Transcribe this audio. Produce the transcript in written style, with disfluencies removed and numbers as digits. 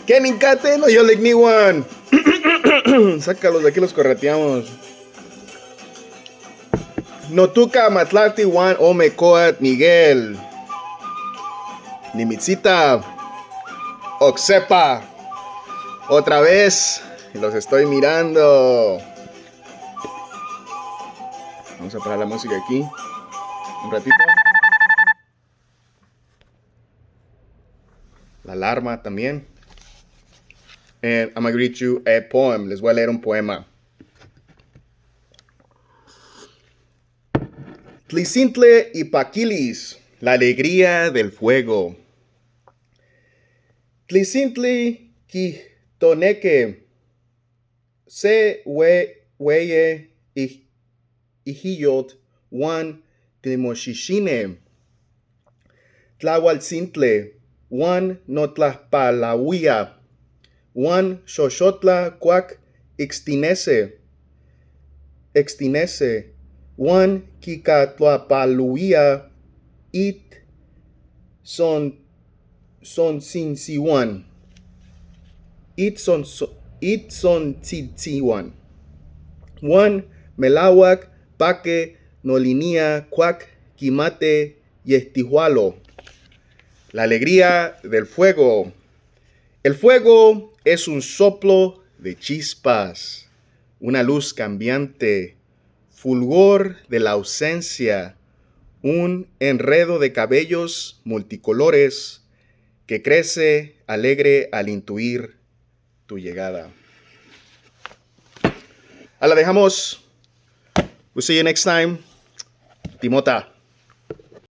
¡Quenicate no yolicnihuan! Sácalos de aquí, los correteamos. Notuca Matlati Juan Omecoat Miguel. Nimitzita. Oxepa. Otra vez. Los estoy mirando. Vamos a parar la música aquí. Un ratito. La alarma también. And I'm gonna read you a poem. Les voy a leer un poema. Tlicintle y Paquilis, la alegría del fuego. Tlicintle quitoneque, se hueye ijiyot huan timoxixine. Tlahualcintle huan notlajpalahuía, huan xoxotla cuac ixtinese, extinese, huan quicatlapaluía it son sontzintsihuan. It son it sontzintzihuan. Huan melahuac paque nolinía cuac quimate yehtihualo. La alegría del fuego. El fuego es un soplo de chispas, una luz cambiante, fulgor de la ausencia, un enredo de cabellos multicolores que crece alegre al intuir tu llegada. A la dejamos. We'll see you next time. Timota.